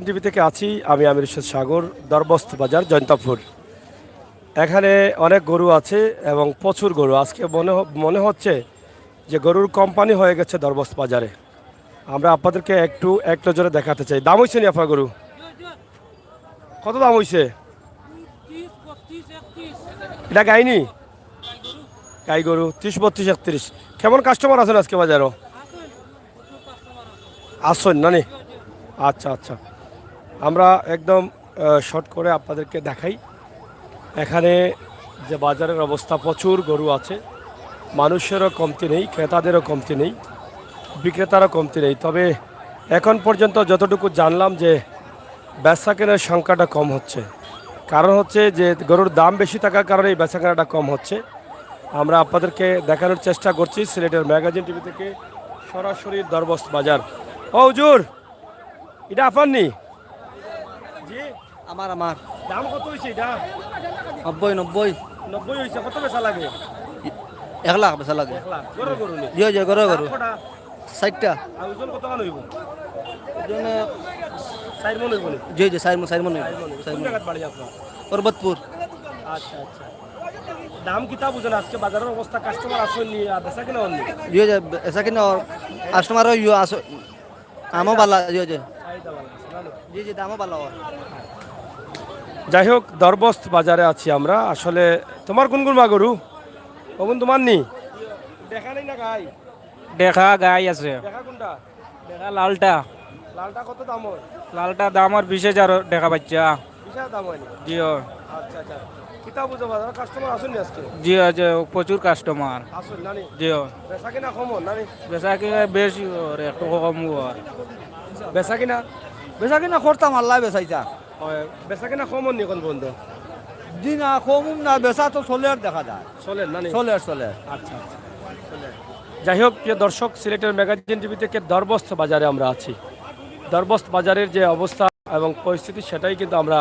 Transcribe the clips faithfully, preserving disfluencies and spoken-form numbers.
টিভি থেকে আছি আমি আমির হোসেন সাগর, দরবস্ত বাজার, জৈন্তাপুর। এখানে অনেক গরু আছে এবং প্রচুর গরু। আজকে মনে হ-, মনে হচ্ছে যে গরুর কোম্পানি হয়ে গেছে দরবস্ত বাজারে। আমরা আপনাদেরকে একটু এক নজরে দেখাতে চাই। দাম হইছে নি আপনার গরু? কত দাম হইছে? এটা গাই নি? গাই গরু, ত্রিশ, বত্রিশ, একত্রিশ। কেমন কাস্টমার আছেন আজকে বাজারও? আছেন না নি? আচ্ছা, আচ্ছা। আমরা একদম, আহ, শর্ট করে আপনাদেরকে দেখাই। এখানে যে বাজারের অবস্থা, প্রচুর গরু আছে, মানুষেরও কমতি নেই, ক্রেতাদেরও কমতি নেই, বিক্রেতারও কমতি নেই। তবে এখন পর্যন্ত যতটুকু জানলাম যে বেচাকেনার সংখ্যাটা কম হচ্ছে, কারণ হচ্ছে যে গরুর দাম বেশি থাকার কারণে এই বেচাকেনাটা কম হচ্ছে। আমরা আপনাদেরকে দেখানোর চেষ্টা করছি সিলেটের ম্যাগাজিন টিভি থেকে সরাসরি দরবস্ত বাজার। ও হুজুর, এটা আপনার নি? জি। আমার, আমার। দাম কত হইছে এটা? নব্বই, নব্বই। নব্বই হইছে, কত বেচা লাগে? এক লাখ বেচা লাগে। এক লাখ। গরুর গরু নি? জি, জি, গরুর গরু। দাঁত কটা? চাইরটা। আর ওজন কতখান হইব? ওজনে চাইর মণ হইব নি? জি, জি, চাইর মণ, চাইর মণ হইব। চাইর মণ। চাইর কোন মণ। জায়গাত বাড়ি আপনার? পর্বতপুর। আচ্ছা, আচ্ছা। দাম কিতা বুঝেন? আজকে বাজারের অবস্থা, কাস্টমার আসেননি, আর বেচা কিনা হননি? জি, জি, বেচা কিনা অর-, কাস্টমারও ইয়ে আসে, দামও বালা, জি, জি। চাহিদা বালা আছে, না? জি, জি, দামও বালা অর। যাই হোক, দরবস্ত বাজারে আছি আমরা। আসলে তোমার কোন কোন মা গরু? ওগুন তোমার নি? দেখা নেই না গাই? দেখা গাই আছে। দেখা কোনটা? দেখা লালটা। লালটা কত দাম হয়? লালটা দাম আর বিশ হাজার দেখা বাচ্চা। বিশ হাজার দাম হয়নি? জি অয়। আচ্ছা, আচ্ছা। কিতা বুঝো বাজারে কাস্টমার আসেননি আজকে? জি অয়, যে প্রচুর কাস্টমার। আসেন না নি? জি অয়। বেচা কিনা কম হয় না নি? বেচা কিনা বেশি অর, একটু কম অর। বেচা কিনা? বেচা কিনা করতাম, আল্লায় বেচাইতা। হয়, বেচা কিনা কম হয়নি এখন পর্যন্ত? জি না, কম না, বেচা তো চলের দেখা যায়। চলের না নি? চলের, চলের। আচ্ছা, আচ্ছা। যাই হোক, প্রিয় দর্শক, সিলেটের ম্যাগাজিন টিভি থেকে দরবস্ত বাজারে আমরা আছি। দরবস্ত বাজারের যে অবস্থা এবং পরিস্থিতি, সেটাই কিন্তু আমরা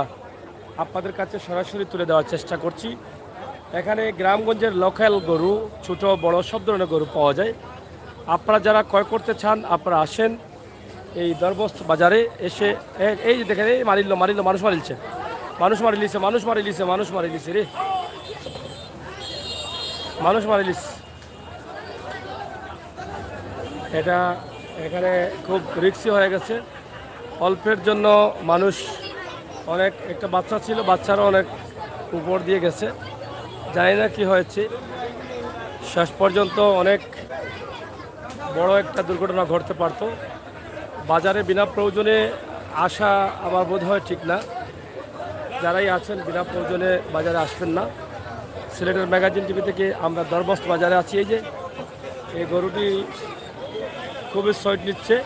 আপনাদের কাছে সরাসরি তুলে দেওয়ার চেষ্টা করছি। এখানে গ্রামগঞ্জের লোকাল গরু, ছোট বড় সব ধরনের গরু পাওয়া যায়। আপনারা যারা ক্রয় করতে চান, আপনারা আসেন এই দরবস্ত বাজারে এসে। এ-, এই যে দেখেন, এই মারিল, মারিল, মানুষ মারিলছে, মানুষ মারিলিছে, মানুষ মারিলিছে, মানুষ মারিলিছে রে, মানুষ মারিলিছে। এটা এখানে খুব রিস্কি হয়ে গেছে। অল্পের জন্য মানুষ অনেক, একটা বাচ্চা ছিল, বাচ্চারও অনেক উপর দিয়ে গেছে, জানি না কি হয়েছে। শেষ পর্যন্ত অনেক বড় একটা দুর্ঘটনা ঘটতে পারতো। বাজারে বিনা প্রয়োজনে আসা আবার বোধ হয় ঠিক না। যারাই আছেন, বিনা প্রয়োজনে বাজারে আসবেন না। সিলেটের ম্যাগাজিন টিভি থেকে আমরা দরবস্ত বাজারে আছি। এই যে এই গরুটি খুবই সাইড নিচ্ছে।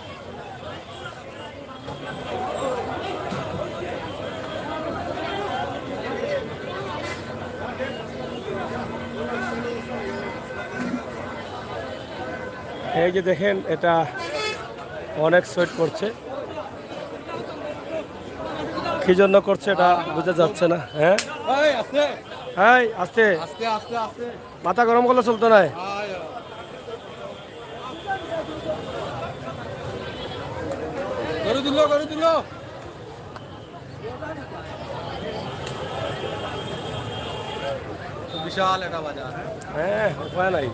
এই যে দেখেন, এটা অনেক সাইড করছে। কি জন্য করছে এটা বোঝা যাচ্ছে না। হ্যাঁ, এই আস্তে। এই আস্তে। আস্তে, আস্তে, আস্তে। মাথা গরম করলে চলতো নায়। আয়। গরু তুলো, গরু তুলো। বিশাল একটা বাজার। হ্যাঁ, উপায় নাই,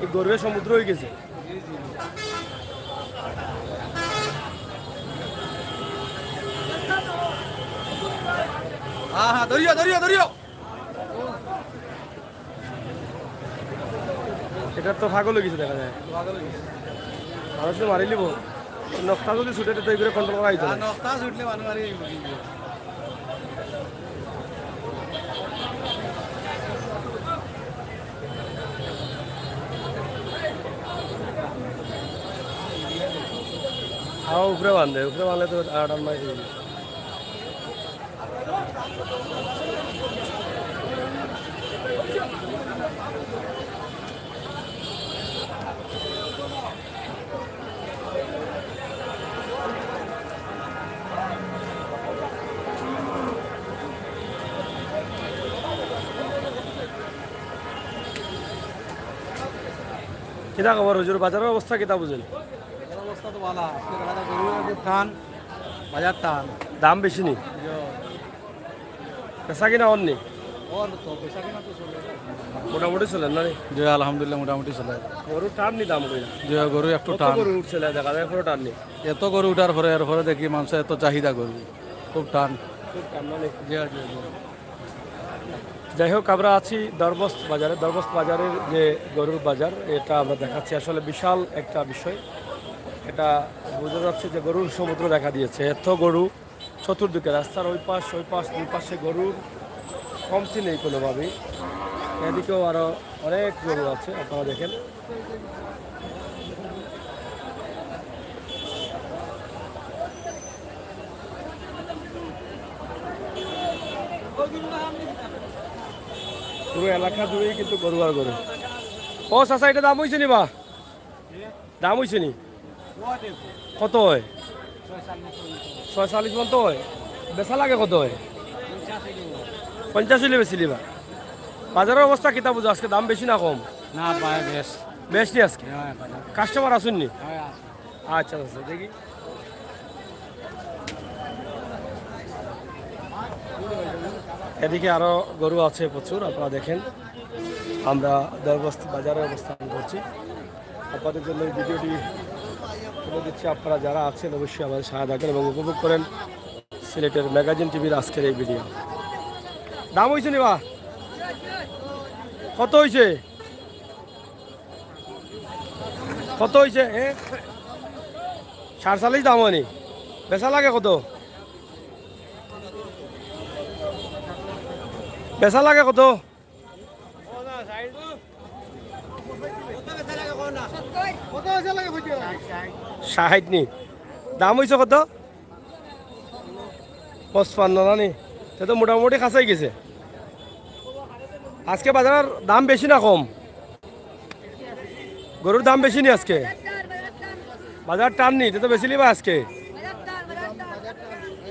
এই গরুর সমুদ্র হয়ে গেছে। হ্যাঁ, হ্যাঁ, ধরিও, ধরিও, ধরিও। এটা তো পাগল হয়ে গেছে দেখা যায়। মানুষ তো মারি লিব। নক্তা যদি ছুটে তো এগুলো কন্ট্রোল করা হইতো না। নক্তা ছুটলে মানুষ মারি যাইব। হ্যাঁ, উপরে বান্ধে, উপরে বান্ধলে তো আর টান মারি দিবি। কিতা খবর হুজুর, বাজারের অবস্থা কিতা বুঝেন? বাজারের অবস্থা তো ভালা। আজকে দেখা যায় গরুর খুব টান। বাজার টান। দাম বেশি নি? বেচা কিনা অর নি? ওর তো বেচা কিনা তো চলে। মোটামুটি চলের না নি? জি, আলহামদুলিল্লাহ, মোটামুটি চলে। গরু টান নি দাম কইরা? জি, গরু একটু কত টান। গরু উঠছে দেখা যায়, এখনো টান নি? এত গরু উঠার পরে, এরপরে দেখি মানুষের এত চাহিদা গরু, খুব টান। খুব টান না নি? জি, জি, জি। যাই হোক, আমরা আছি দরবস্ত বাজারে। দরবস্ত বাজারের যে গরুর বাজার, এটা আমরা দেখাচ্ছি। আসলে বিশাল একটা বিষয়। এটা বোঝা যাচ্ছে যে গরুর সমুদ্র দেখা দিয়েছে। এত গরু চতুর্দিকে, রাস্তার ওই পাশ, ওই পাশ, দুই পাশে গরুর কমতি নেই কোনোভাবেই। এদিকেও আরো অনেক গরু আছে, আপনারা দেখেন। পুরো এলাকা জুড়েই কিন্তু গরু আর গরু। ও চাচা, এটা দাম হইছে নি বা? দাম হইছে নি? কত হয়? ছয়চল্লিশ মন তো হয়। বেচা লাগে কত হয়? পঞ্চাশ হইলে বেচিলিবা। বাজারের অবস্থা কিতা বুঝো, আজকে দাম বেশি না কম? না পায় বেশ। বেশ নি আজকে? হ্যাঁ, বাজার। কাস্টমার আসুন নি? হ্যাঁ, আছে। আচ্ছা, আচ্ছা, দেখি। এদিকে আরো গরু আছে প্রচুর, আপনারা দেখেন। আমরা দরবস্ত বাজারে অবস্থান করছি। আপনাদের জন্য এই ভিডিওটি তুলে দিচ্ছি। আপনারা যারা আছেন, অবশ্যই আমাদের সাথে থাকেন এবং উপভোগ করেন সিলেটের ম্যাগাজিন টিভির আজকের এই ভিডিও। দাম হইছে নি বা? কত হইছে? কত হইছে? এ, সাতচল্লিশ দাম হয়নি। বেচা লাগে কত? বেচা লাগে কত? ষাট নি। দাম হইছে কত? পঁচপান্ন না নি? তে তো মোটামুটি কাছাই গেছে। আজকে বাজারের দাম বেশি না কম? গরুর দাম বেশি নি আজকে? বাজার টান নি, তে তো বেশি লিবা আজকে।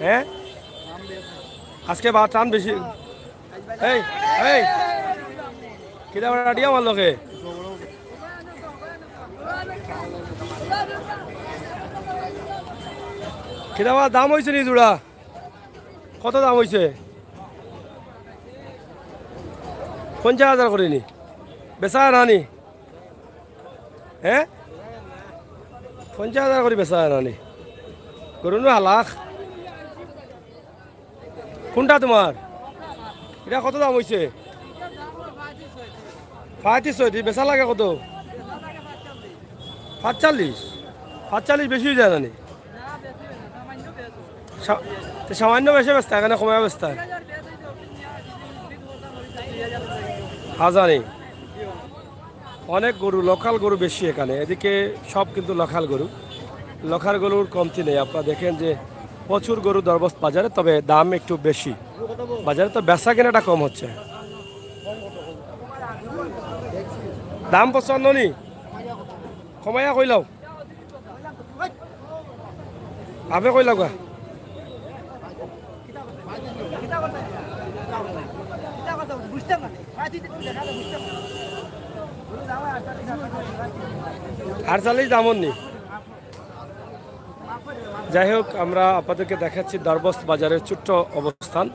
হ্যাঁ, আজকে বা টান বেশি। এই, এই, কিতা বেটা, আটিয়া মারলো কে? কিতা বা, দাম হইছে নি জোড়া? কত দাম হইছে? পঞ্চাশ হাজার করি নি? বেচা না নি? হ্যাঁ, পঞ্চাশ হাজার করি বেচা না নি? গরু নু হালাক। কোনটা তোমার? এটা কত দাম হইছে? পঁয়ত্রিশ। বেচা লাগে কত? পাঁচচল্লিশ। পাঁচচল্লিশ বেশি হয়ে যায় না নি? সা-, তো সামান্য বেশি বেচতা, এখানে কমে বেচতা। হাজারি। অনেক গরু, লোকাল গরু বেশি এখানে। এদিকে সব কিন্তু লোকাল গরু। লোকাল গরুর কমতি নেই। আপনারা দেখেন যে প্রচুর গরু দরবস্ত বাজারে, তবে দাম একটু বেশি। বাজারে তো বেচা কেনাটা কম হচ্ছে। দাম পছন্দ নি? কমাইয়া কইলাও। আপে কইলাও গা। আটচল্লিশ দাম নি। যাই হোক, আমরা আপনাদেরকে দেখাচ্ছি দরবস্ত বাজারের ছোট্ট অবস্থান।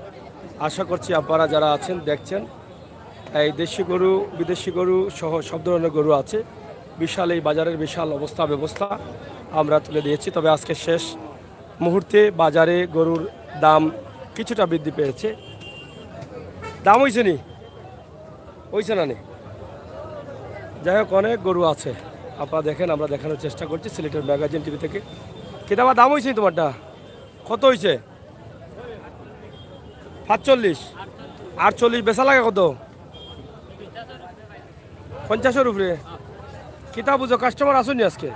আশা করছি আপনারা যারা আছেন, দেখছেন, এই দেশি গরু, বিদেশি গরু সহ সব ধরনের গরু আছে। বিশাল এই বাজারের বিশাল অবস্থা ব্যবস্থা আমরা তুলে দিয়েছি। তবে আজকে শেষ মুহূর্তে বাজারে গরুর দাম কিছুটা বৃদ্ধি পেয়েছে। দাম হইছে নি? হইছে না নি? যাই হোক, অনেক গরু আছে, আপনারা দেখেন, আমরা দেখানোর চেষ্টা করছি সিলেটের ম্যাগাজিন টিভি থেকে। কিতা বা, দাম হইছে নি তোমারটা? কত হইছে? পাঁচচল্লিশ। আটচল্লিশ। বেচা লাগে কত? পঞ্চাশের উপরে। কিতা বুঝো, কাস্টমার আসুন নি আজকে?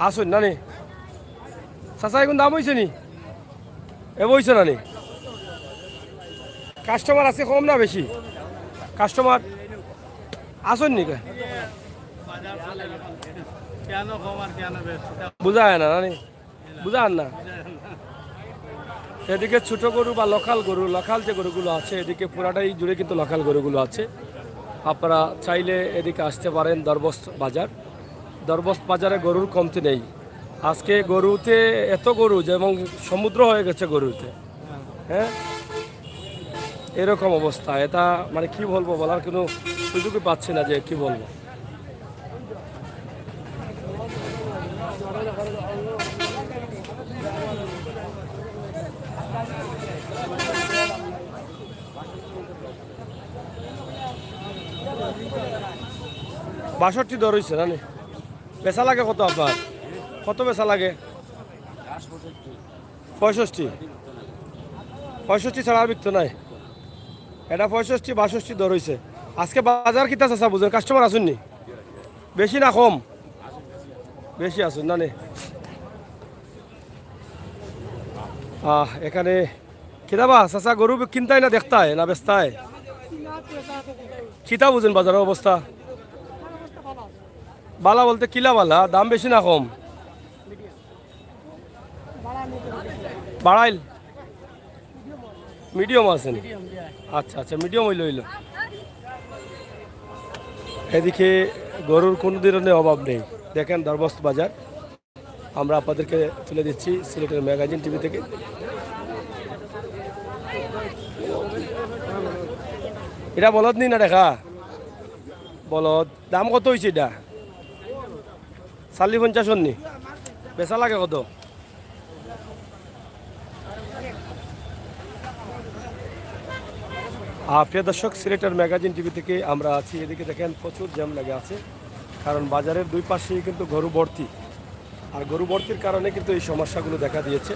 আসুন না নি? চাচা, এখন দাম হইছে নি? এ, হইছে না নি? কাস্টমার আছে কম না বেশি? কাস্টমার আসুন নি? কেন কম আর কেন বেশি? বুঝা যায় না, না নি? বুঝা যায় না। এদিকে ছোট গরু বা লোকাল গরু, লোকাল যে গরুগুলো আছে, এদিকে পুরাটাই জুড়ে কিন্তু লোকাল গরুগুলো আছে। আপনারা চাইলে এদিকে আসতে পারেন দরবস্ত বাজার। দরবস্ত বাজারে গরুর কমতি নেই। আজকে গরুতে এত গরু, যেমন সমুদ্র হয়ে গেছে গরুতে। হ্যাঁ, এরকম অবস্থা। এটা মানে কি বলবো, বলার কোনো সুযোগই পাচ্ছি না যে কি বলবো। বাষট্টি দর হইছে না নি? বেচা লাগে কত আপনার? কত বেচা লাগে? পঁয়ষট্টি। পঁয়ষট্টি ছাড়া আর বিকতো নাই। এটা পঁয়ষট্টি, বাষট্টি দর হইছে। আজকে বাজার কিতা চাচা বুঝেন? কাস্টমার আছইন নি? বেশি না কম? বেশি আছইন না নি? আহ, এখানে কিতা বা চাচা, গরু কিনতায় না দেখতায় না বেচতায়? কিতা বুঝেন বাজারের অবস্থা? বালা বলতে কিলা বালা, দাম বেশি না কম? বাড়াইল? মিডিয়াম আছে নি? আচ্ছা, আচ্ছা, মিডিয়াম হইল, হইল। এদিকে গরুর কোনো ধরনের অভাব নেই। দেখেন দরবস্ত বাজার, আমরা আপনাদেরকে তুলে দিচ্ছি সিলেটের ম্যাগাজিন টিভি থেকে। এটা বলদ নি না দেখা? বলদ। দাম কত হইছে এটা? চাল্লিশ পঞ্চাশ অর নি? বেচা লাগে কত? আহ, প্রিয় দর্শক, সিলেটের ম্যাগাজিন টিভি থেকে আমরা আছি। এদিকে দেখেন প্রচুর জ্যাম লেগে আছে, কারণ বাজারের দুই পাশেই কিন্তু গরু ভর্তি। আর গরু ভর্তির কারণে কিন্তু এই সমস্যাগুলো দেখা দিয়েছে।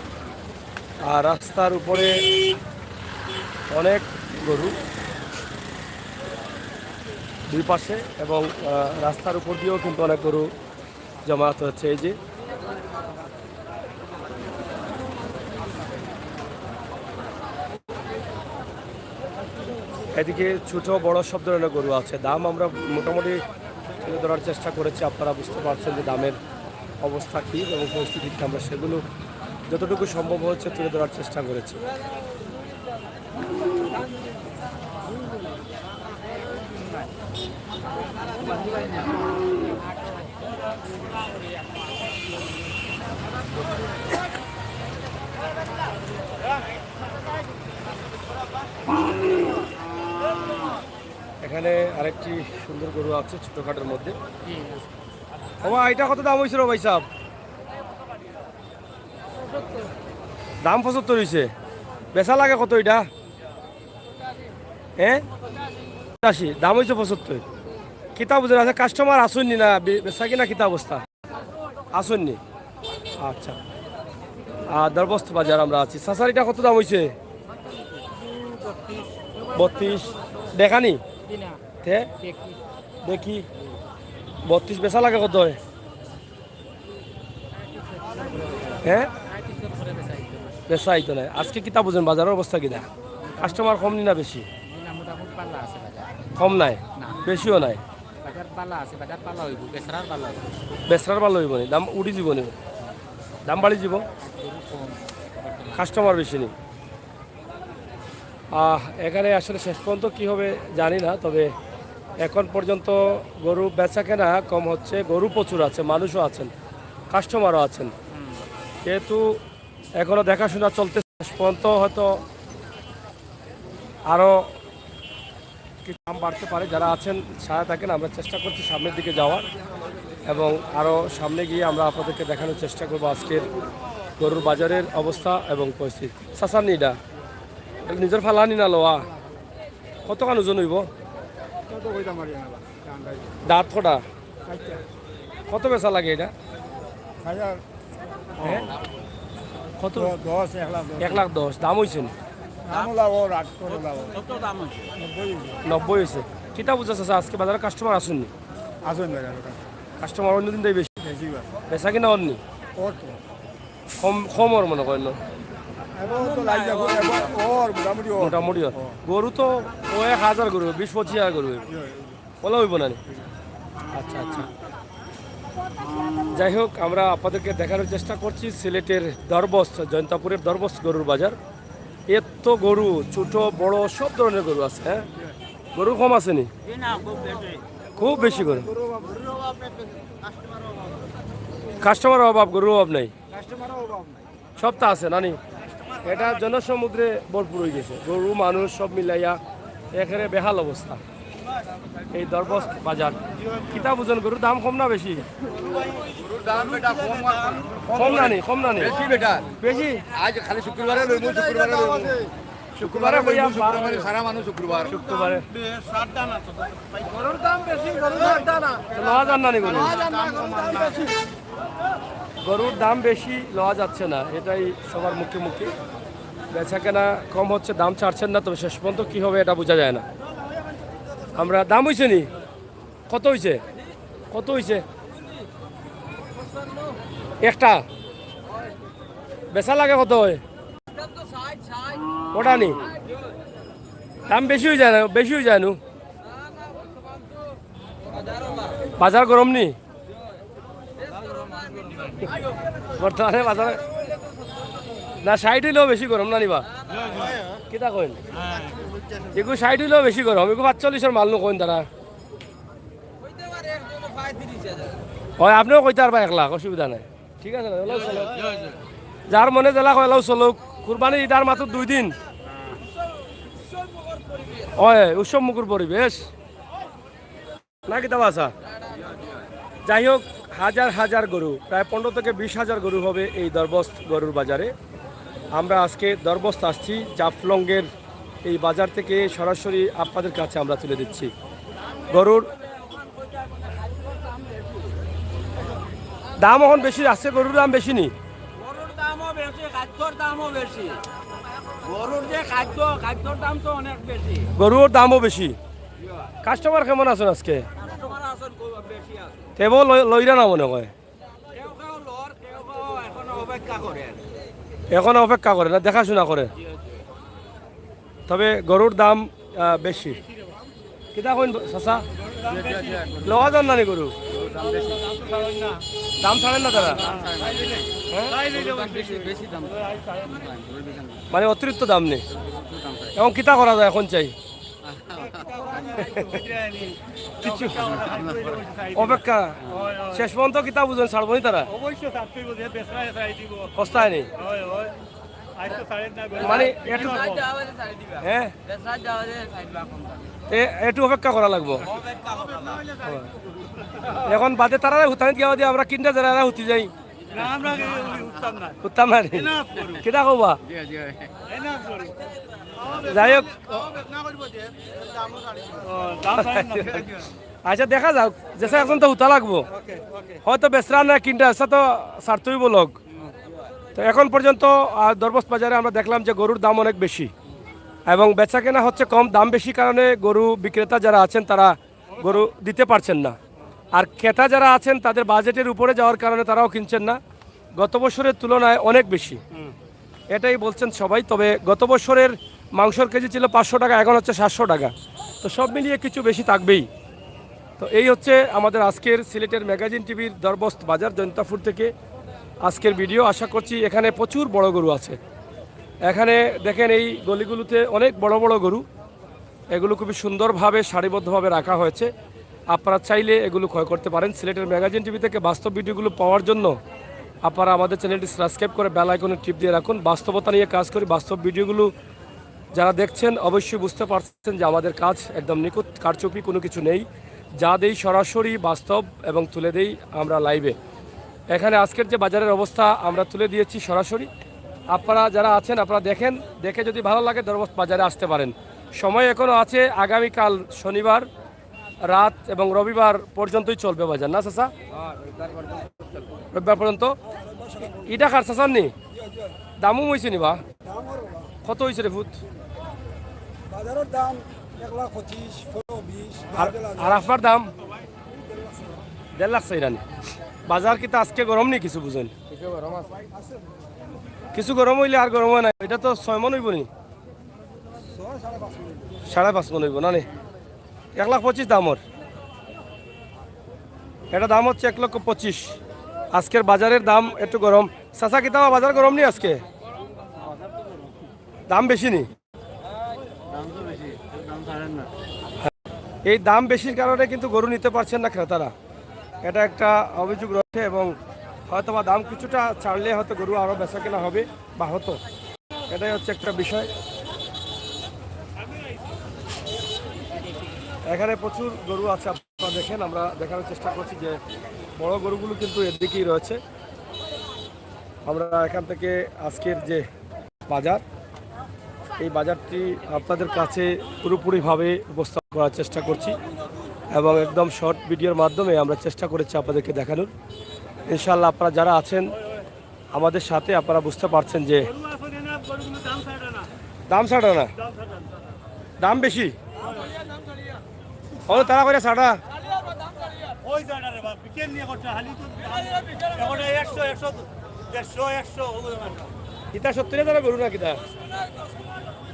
আর রাস্তার উপরে অনেক গরু দুই পাশে, এবং আহ, রাস্তার উপর দিয়েও কিন্তু অনেক গরু জমায়েত হচ্ছে। এই যে এদিকে ছোট বড় সব ধরনের গরু আছে। দাম আমরা মোটামুটি তুলে ধরার চেষ্টা করেছি। আপনারা বুঝতে পারছেন যে দামের অবস্থা কী এবং পরিস্থিতি কী, আমরা সেগুলো যতটুকু সম্ভব হচ্ছে তুলে ধরার চেষ্টা করেছি। এখানে আরেকটি সুন্দর গরু আছে ছোটখাটোর মধ্যে। বাবা, এটা কত দাম হইছে রে ভাই সাহেব? দাম পঁচাত্তর হইছে। বেচা লাগে কত এটা? হ্যাঁ, আশি। দাম হইছে পঁচাত্তর। কিতা বুঝেন আছে, কাস্টমার আছইন নি না, বে-, বেচা কিনা কিতা অবস্থা? আছইন নি? আচ্ছা। আর দরবস্ত বাজার আমরা আছি। চাচার এটা কত দাম হইছে? বত্রিশ। দেখা নি? তে? দেখি। বত্রিশ বেচা লাগে কত হয়? হ্যাঁ? বেচা আইতো না। আজকে কিতা বুঝেন, বাজারের অবস্থা কিতা? কাস্টমার কম নি না বেশি? না, মোটামুটি পাল্লা আছে বাজার। কম নাই? না। বেশিও নাই? বাজার পাল্লা আছে, বাজার পাল্লা হইব, বেচরার পাল্লা হইব। বেচরার পাল্লা হইব নি? দাম উঠি যাব নি? দাম বাড়ি যাব? গরু কম বর্তমানে। কাস্টমার বেশি নি? আহ, এখানে আসলে শেষ পর্যন্ত কী হবে জানি না, তবে এখন পর্যন্ত গরু বেচা কেনা কম হচ্ছে। গরু প্রচুর আছে, মানুষও আছেন, কাস্টমারও আছেন। হুম। যেহেতু এখনও দেখাশোনা চলতেছে, শেষ পর্যন্ত হয়তো আরও কিছু দাম বাড়তে পারে। যারা আছেন সাথে থাকেন, আমরা চেষ্টা করছি সামনের দিকে যাওয়ার এবং আরও সামনে গিয়ে আমরা আপনাদেরকে দেখানোর চেষ্টা করব আজকের গরুর বাজারের অবস্থা এবং পরিস্থিতি। চাচার নি এটা? এটা নিজের ফালানি না লওয়া? কতখান ওজন হইব? কত কইতাম পারি না বা, জানতাই। দাঁত কটা? চারটা। কত বেচা লাগে এটা? হাজার। হ্যাঁ? কত? দ-, দশ, এক লাখ দশ। এক লাখ দশ। দাম হইছে না? দাম হলা ও রাত করে হলা ও। কত দাম হইছে? নব্বই হইছে। নব্বই হইছে। কিতা বুঝা চাচা, আজকে বাজারে কাস্টমার আছইন নি? আছইন বাজারে কাস্টমার। কাস্টমার অন্য দিন তাই বেশি। বেশি বা। বেচা কিনা অর নি? ওর তো। কম, কম অর মনে করেন না? এবার তো লাই যাবো, এবার ওর মোটামুটি ওর। মোটামুটি ওর। ও। গরু তো ও এক হাজার গরু, বিশ পঁচিশ হাজার গরু। ওলা হইব না নি? আচ্ছা, আচ্ছা। যাই হোক, আমরা আপনাদেরকে দেখানোর চেষ্টা করছি সিলেটের দরবস্ত, জৈন্তাপুরের দরবস্ত গরুর বাজার। এত গরু, ছোট বড় সব ধরনের গরু আছে। হ্যাঁ, গরু কম আছে নি? জি না, খুব বেশি। খুব বেশি গরু। গরুর অভাব নেই, কাস্টমার অভাব। কাস্টমার অভাব, গরুর অভাব নাই। কাস্টমারও অভাব নাই। সবতা আছে নানি? এটা জনসমুদ্রে ভরপুর হয়ে গেছে, গরু মানুষ সব মিলাইয়া একেবারে বেহাল অবস্থা। এই দরবস্ত বাজার, কিতা বুঝেন, গরুর দাম কম না বেশি? গরুর দাম বেটা কম আর কম নানি, কম নানি? বেশি বেটা। বেশি? আজ খালি শুক্রবারে লইমু, শুক্রবারে লইমু। শুক্রবারে কইয়া শুক্রবারে সারা মানুষ শুক্রবার। শুক্রবারে। গরুর দাম বেশি, গরুর দাম না। তো লওয়া যার নানি গরু? লওয়া যার না, গরুর দাম বেশি। গরুর দাম বেশি, লওয়া যাচ্ছে না, এটাই সবার মুখে মুখে। বেচা কেনা কম হচ্ছে, দাম ছাড়ছেন না, তবে শেষ পর্যন্ত কী হবে এটা বোঝা যায় না। আমরা দাম হইছে নি? কত হইছে? কত হইছে? একটা বেচা লাগে কত হয়? ওটা নি? দাম বেশি হয়ে যায় না? বেশি হয়ে যায় নু? বাজার গরম নি? বর্তমানে বাজারে না, ষাট হইলেও বেশি গরম না নিবা? কিতা কইন? এগু ষাট হইলেও বেশি গরম, এগু পাঁচচল্লিশের মাল নু কইন তারা। হয়, আপনিও কইতে পারবা এক লাখ, অসুবিধা নাই। ঠিক আছে না? এলাও চলো। যার মনে যেলা কয়, এলাও চলুক। কুরবানি ঈদ আর মাত্র দুই দিন। হয়, উৎসব মুখর পরিবেশ। না কিতা বাসা? যাই হোক, হাজার হাজার গরু, প্রায় পনেরো থেকে বিশ হাজার গরু হবে এই দরবস্ত গরুর বাজারে। আমরা আজকে দরবস্ত আসছি, জাফলংয়ের এই বাজার থেকে সরাসরি আপনাদের কাছে আমরা তুলে দিচ্ছি। গরুর দাম এখন বেশি, আজকে গরুর দাম বেশি নি? গরুর দামও বেশি, খাদ্যর দামও বেশি। গরুর যে খাদ্য, খাদ্যর দাম তো অনেক বেশি। গরুর দামও বেশি। কাস্টমার কেমন আছেন আজকে? কাস্টমার আছেন, খুব বেশি আছে। তেবো লই-, লইরা না মনে হয়। কেউ কেউ লর, কেউ কেউ এখন অপেক্ষা করে। এখন অপেক্ষা করে না, দেখাশোনা করে। তবে গরুর দাম, আহ, বেশি। কিতা কইন চাচা? লওয়া যার নানি গরু? দাম ছাড়েন না তারা? হ্যাঁ? মানে অতিরিক্ত দাম নেই। এখন কিতা করা যায়, এখন চাই কিছু অপেক্ষা। শেষ পর্যন্ত কিতা বুঝেন, ছাড়বো নি তারা? অবশ্য ছাড়তেই বলছে, বেচরা ছাড়ি দিব। সস্তায় নেই। হয়, হয়। আজ তো ছাড়েন না, গরু মানে ছাড়ি একটু দিব। হ্যাঁ? এ-, একটু অপেক্ষা করা লাগবো। এখন বাদে তারা হুতানিত গিয়া বাদে আমরা কিনটা যারা হুতি যাই। না, আমরা উঠতাম না। উঠতাম না রে। Enough গরু। কিতা কবা? Enough গরু। যাই হোক। ও, দাম ছাড়েন না। আচ্ছা, দেখা যাক, যেসা এখন তো হুতা লাগবো। ওকে, ওকে। হয়তো বেচরা না কিনটা, এসা তো ছাড়তেই বলক। তো এখন পর্যন্ত, আহ, দরবস্ত বাজারে আমরা দেখলাম যে গরুর দাম অনেক বেশি এবং বেচা কেনা হচ্ছে কম, দাম বেশি কারণে গরু বিক্রেতা যারা আছেন তারা গরু দিতে পারছেন না, আর ক্রেতা যারা আছেন তাদের বাজেটের উপরে যাওয়ার কারণে তারাও কিনছেন না। গত বছরের তুলনায় অনেক বেশি, হুম। এটাই বলছেন সবাই। তবে গত বছরের মাংসর কেজি ছিল পাঁচশো টাকা, এখন হচ্ছে সাতশো টাকা। তো সব মিলিয়ে কিছু বেশি থাকবেই। তো এই হচ্ছে আমাদের আজকের সিলেটের ম্যাগাজিন টিভির দরবস্ত বাজার জৈন্তাপুর থেকে আজকের ভিডিও। আশা করছি এখানে প্রচুর বড় গরু আছে। এখানে দেখেন, এই গলিগুলোতে অনেক বড় বড় গরু, এগুলো খুবই সুন্দরভাবে সারিবদ্ধভাবে রাখা হয়েছে। আপনারা চাইলে এগুলো ক্রয় করতে পারেন। সিলেটের ম্যাগাজিন টিভি থেকে বাস্তব ভিডিওগুলো পাওয়ার জন্য আপনারা আমাদের চ্যানেলটি সাবস্ক্রাইব করে বেল আইকনে টিপ দিয়ে রাখুন। বাস্তবতা নিয়ে কাজ করি, বাস্তব ভিডিওগুলো যারা দেখছেন অবশ্যই বুঝতে পারছেন যে আমাদের কাজ একদম নিখুঁত, কারচুপি কোনো কিছু নেই। যা দেই সরাসরি বাস্তব এবং তুলে দেই আমরা লাইভে। এখানে আজকের যে বাজারের অবস্থা আমরা তুলে দিয়েছি সরাসরি। আপনারা যারা আছেন আপনারা দেখেন, দেখে যদি ভালো লাগে দরবস্ত বাজারে আসতে পারেন। সময় এখনও আছে, আগামীকাল শনিবার রাত এবং রবিবার পর্যন্তই চলবে বাজার, না চাচা? রবিবার পর্যন্ত। ইটা কার চাচার নি? দামও হইছে নি বা? কত হইছে রে ফুত? বাজারের দাম এক লাখ পঁচিশ, পনেরো, বিশ, আর, আর আপনার দাম? দেড় লাখ চাইরা নি। বাজার কিতা আজকে গরম নি কিছু বুঝেন? কিছু গরম আছে। কিছু গরম হইলে আর গরম হয় না, এটা তো ছয় মন হইব নি? সাড়ে পাঁচ মন হইব না নি? এক লাখ পঁচিশ দাম ওর। এটা দাম হচ্ছে এক লক্ষ পঁচিশ। আজকের বাজারের দাম একটু গরম। চাচা, কিতা বা বাজার গরম নি আজকে? দাম বেশি নি? এই দাম বেশির কারণে কিন্তু গরু নিতে পারছেন না ক্রেতারা, এটা একটা অভিযোগ রয়েছে। এবং হয়তো বা দাম কিছুটা ছাড়লে হয়তো গরু আরও বেচা কেনা হবে বা হতো। এটাই হচ্ছে একটা বিষয়। এখানে প্রচুর গরু আছে, আপনারা দেখেন, আমরা দেখানোর চেষ্টা করছি যে বড় গরুগুলো কিন্তু এদিকেই রয়েছে। আমরা এখান থেকে আজকের যে বাজার, এই বাজারটি আপনাদের কাছে পুরোপুরিভাবে উপস্থাপন করার চেষ্টা করছি এবং একদম শর্ট ভিডিওর মাধ্যমে আমরা চেষ্টা করেছি আপনাদেরকে দেখানোর। ইনশাআল্লাহ, আপনারা যারা আছেন আমাদের সাথে, আপনারা বুঝতে পারছেন যে দাম ছাড়া না, দাম বেশি। ও তারা করে ছাড়া। ওই ছাড়া রে বাপ, বিকেল নিয়ে করছে, হালি তো এখন একশো, একশো, দেড়শো, একশো, ওগুলো না। কিতা সত্তর হাজার গরু না কিতা?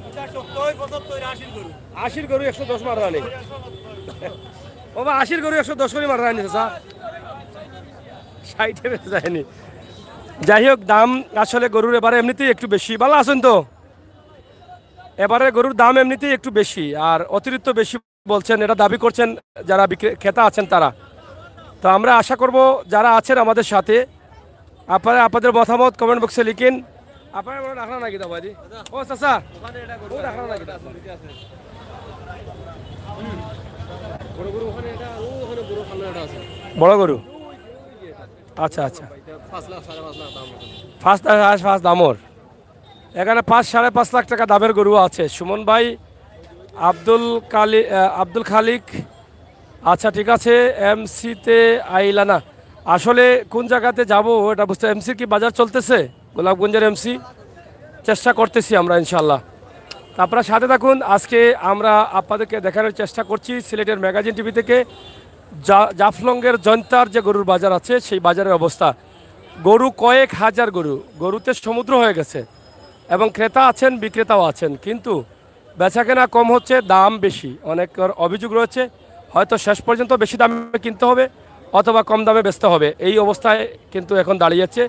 কিতা সত্তর, পঁচাত্তর, আশির গরু। আশির গরু একশো দশ মারা আনি। ও বা আশির গরু একশো দশ করে মারা আনি, চাচা। ষাটে বেচা যায়নি। যাই হোক, দাম আসলে গরুর এবারে এমনিতেই একটু বেশি। ভালো আছেন তো? এবারে গরুর দাম এমনিতেই একটু বেশি, আর অতিরিক্ত বেশি বলছেন, এটা দাবি করছেন যারা বিক্রে-, ক্রেতা আছেন তারা। তো আমরা আশা করব যারা আছেন আমাদের সাথে, আপনারা আপনাদের মতামত কমেন্ট বক্সে লিখেন। আপনারা মনে রাখলেন নাকি দাবাজি? ও চাচা, ও রাখলেন নাকি? বড় গরু ওখানে, এটা, ও ওখানে গরু, সামনে একটা আছে। বড় গরু। আচ্ছা, আচ্ছা। এটা পাঁচ লাখ, সাড়ে পাঁচ লাখ দাম ওখানে। পাঁচ লাখ, সাড়ে পাঁচ দামর। এখানে পাঁচ, সাড়ে পাঁচ লাখ টাকা দামের গরু আছে। সুমন ভাই, আব্দুল কালি-, আহ, আব্দুল খালিক। আচ্ছা, ঠিক আছে, এমসিতে আইলা না। আসলে কোন জায়গাতে যাব এটা বুঝতে, এমসির কি বাজার চলতেছে? গোলাপগঞ্জের এমসি, চেষ্টা করতেছি আমরা ইনশাআল্লাহ। তা আপনারা সাথে থাকুন। আজকে আমরা আপনাদেরকে দেখানোর চেষ্টা করছি সিলেটের ম্যাগাজিন টিভি থেকে জা-, জাফলংয়ের জৈন্তার যে গরুর বাজার আছে, সেই বাজারের অবস্থা। গরু কয়েক হাজার গরু, গরুতে সমুদ্র হয়ে গেছে এবং ক্রেতা আছেন, বিক্রেতাও আছেন, কিন্তু বেচাকেনা কম হচ্ছে, দাম বেশি। অনেকের অভিযোগ রয়েছে, হয়তো শেষ পর্যন্ত বেশি দামে কিনতে হবে অথবা কম দামে বেচতে হবে। এই অবস্থায় কিন্তু এখন দাঁড়িয়েছে,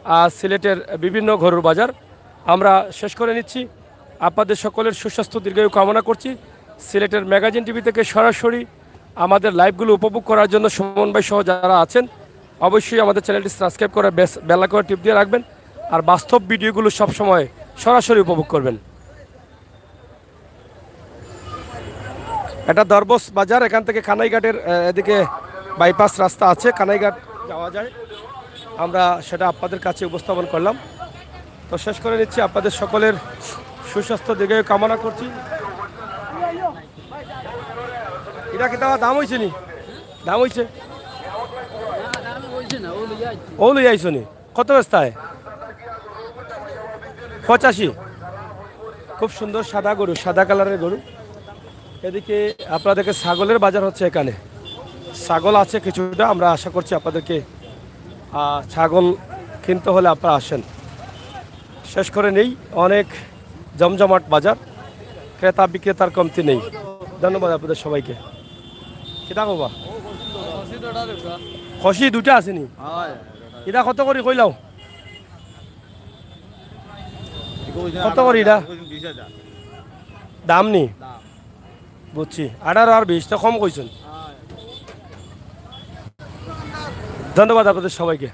আহ, সিলেটের বিভিন্ন গরুর বাজার। আমরা শেষ করে নিচ্ছি। আপনাদের সকলের সুস্বাস্থ্য দীর্ঘায়ু কামনা করছি। সিলেটের ম্যাগাজিন টিভি থেকে সরাসরি আমাদের লাইভগুলো উপভোগ করার জন্য সুমন ভাই সহ যারা আছেন, অবশ্যই আমাদের চ্যানেলটি সাবস্ক্রাইব করে বেস-, বেল আইকনে টিপ দিয়ে রাখবেন। আর বাস্তব ভিডিওগুলো সবসময় সরাসরি উপভোগ করবেন। এটা দরবস বাজার, এখান থেকে কানাইঘাটের, আহ, এদিকে বাইপাস রাস্তা আছে, কানাইঘাট যাওয়া যায়। আমরা সেটা আপনাদের কাছে উপস্থাপন করলাম। তো শেষ করে নিচ্ছি, আপনাদের সকলের সুস্বাস্থ্য দীর্ঘায়ু কামনা করছি। এটা কিতা দাম হইছে নি? দাম হইছে? ও লই আইছো নি? কত বেচতায়? পঁচাশি। খুব সুন্দর সাদা গরু, সাদা কালারের গরু। এদিকে আপনাদেরকে ছাগলের বাজার হচ্ছে এখানে, ছাগল আছে কিছুটা। আমরা আশা করছি আপনাদেরকে, আহ, ছাগল কিনতে হলে আপনারা আসেন। শেষ করে নেই, অনেক জমজমাট বাজার, ক্রেতা বিক্রেতার কমতি নেই। ধন্যবাদ আপনাদের সবাইকে। কিতা কবা? খসি দুটা আছে নি? এটা কত করি কইলাও? কত করি এটা? দাম নি? বুঝছি, আঠারো আর বিশ তো কম কইছেন। ধন্যবাদ আপনাদের সবাইকে।